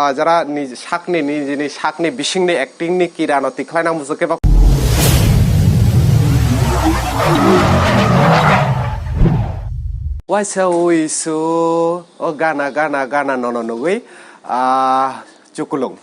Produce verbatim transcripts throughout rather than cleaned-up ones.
Ah, jara ni sakni, nijini sakni bisingni acting ni kira no tikhlai nang muchuk khe ba. Waisa uisu o gana, gana, gana nono nugui, ah, chukulung.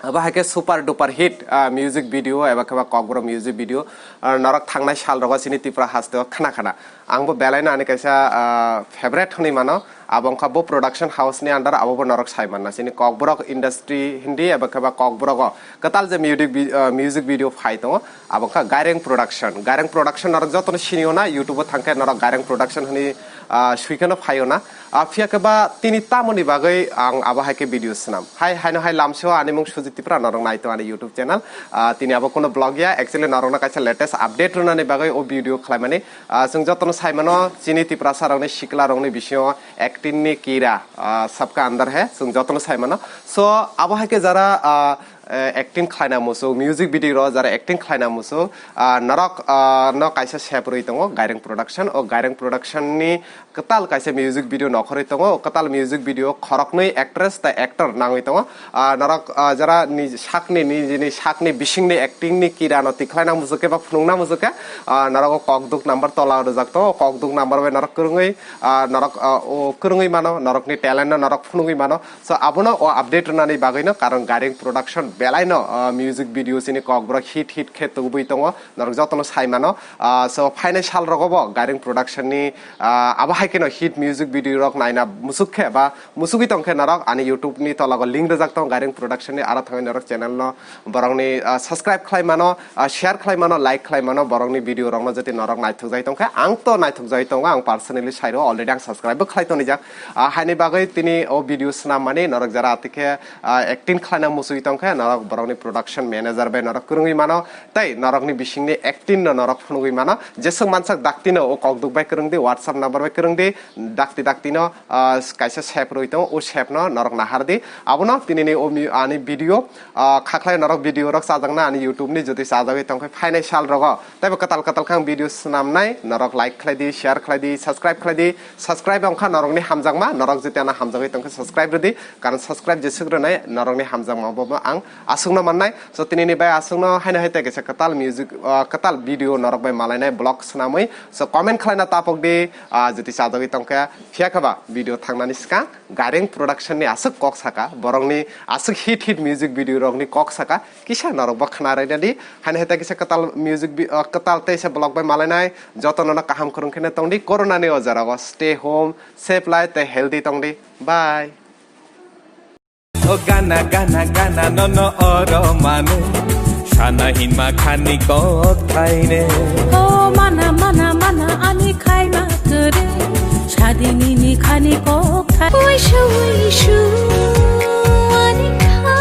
Abo hai khe super duper hit, ah, music video eba khe ba Kokborok music video, ah, norok thangnai sal rogo chini Tripura haste o khna khna. Ang bo belai no ani kaisa, ah, favorite hwnwi mano. Abo wngkha bo production house ni under, abo bo norok sai manna. Chini Kokborok industry hindi eba khe ba Kokborok o kwtal je music vi-, ah, music video phai tongo, abo wngkha Gaireng Production. Gaireng Production norok jotono sinio na, YouTube o thang khe norok Gaireng Production hwnwi, ah, sui kheno phaio na. Ah, phiya khe ba tini tamoni bagwi ang abo hai khe video swnam. Hai, haino hai lamsao ani mung Sujit Tripura, norok nai tongo ani YouTube channel. Ah, tini abo kuno vlog ya, actually norokno kaisa latest update rwnani bagwi o video khlaimani. Ah, chwng jotono sai mano, chini Tiprasa rokni sikla rokni bisingo acting ni kira, ah, sabka andar hai, chwng jotono sai mano. So, abo hai khe jara, ah, eh, acting khlaina muchuk, music video ro jara acting khlaina muchuk, ah, norok, ah, no kaisa sep rwi tongo Gaireng Production. O Gaireng Production ni kwtal kaisa music video nokhorwi tongo. O kwtal music video khoroknwi actress tei actor nangwi tongo. Ah, norok, ah, jara ni sakni, nijini sakni bisingni acting ni kira no tikhlai nang muchuk khe ba phunuk nang muchuk khe, ah, norok o kokduk number tola rwjak tongo. O kokduk number bai norok kwrwngwi, ah, norok, ah, o kwrwngwi mano, norokni talent no norok phunugwi mano. So, abono o update rwnani bagwino, karon Gaireng Production belaino, ah, music video chini Kokborok hit hit khe tubui tongo, norok jotono sai mano. Ah, so, phainai sal rogo bo Gaireng Production ni, ah, abo hai kheno hit music video rok naina muchuk khe ba muchugwi tong khe norok ani YouTube ni tola o link rwjak tongo Gaireng Production ni, aro thangwi norok channel no borokni, ah, subscribe khlai mano, ah, share khlai mano, like khlai mano, borokni video rokno jodi norok naithok jai tong khe, ang to naithok jai tongo, ang personally sai rw already ang subscribe bo khlai tonijak. Ah, haini bagwi tini o video swnam mani norok jara atikhe, ah, acting khlaina muchugwi tong khe norok borokni production manager bai norok kwrwngwi mano, tei norokni bisingni acting no norok phunugwi mano. Jeswk mansak dakti no o kokduk bai kwrwng di, WhatsApp number bai kwrwng di, dakti dakti no, ah, kaisa sep rwi tongo, o sep no norok nahar di. Abono tinini o mi-, ani video, ah, khakhlai norok video rok chajakna ani YouTube ni, jodi chajagwi tong khe phainai sal rogo teibo kwtal kwtal khe ang video swnamnai, norok like khlai di, share khlai di, subscribe khlai di. Subscribe wngkha norokni hamjakma, norok jodi ano hamjagwi tong khe subscribe rwdi, karon subscribe jeswk rwnai norokni hamjakma bo ang aswkno mannai. So, tinini bai aswkno haino hai tei kaisa kwtal music, ah, kwtal video norok bai malainai vlog swnamwi. So, comment khlaina tapok di, ah, jodi chajagwi tong khe, phiya khe ba video thangnani swkang Gaireng Production ni aswk kok saka, borokni aswk hit hit music video rokni kok saka, kisa norok bo khna raina di. Haino hai tei kaisa kwtal music vi-, ah, kwtal teisa vlog bai malainai, jotono no kaham kwrwng kheno tong di, corona ni o jora o stay home, safe life tei healthy tong di. Bye. O gana gana gana nono oro manu, sana hinma khani kok thaine. O mana mana mana ani khaima kwrwi, sadini ni khani kok thai. Uisu uisu ani kha,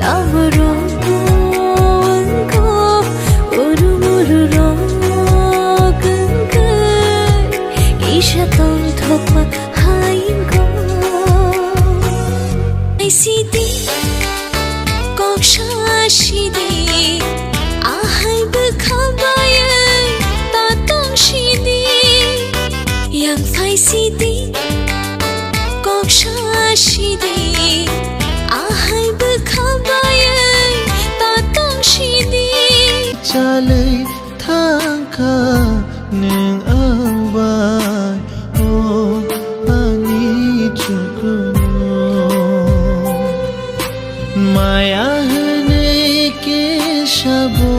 taboro wngko uru muru rok wngkhe, kisa tongthokma Haingo. Sidi, kok sa sidi, ahai bwkha bayai ta tong sidi. Yang phai sidi, kok sa sidi, ahai bwkha bayai ta tong sidi. Chalwi thangkha nwng ang bai, o ani chukunu. Maya hwnwi kisa bo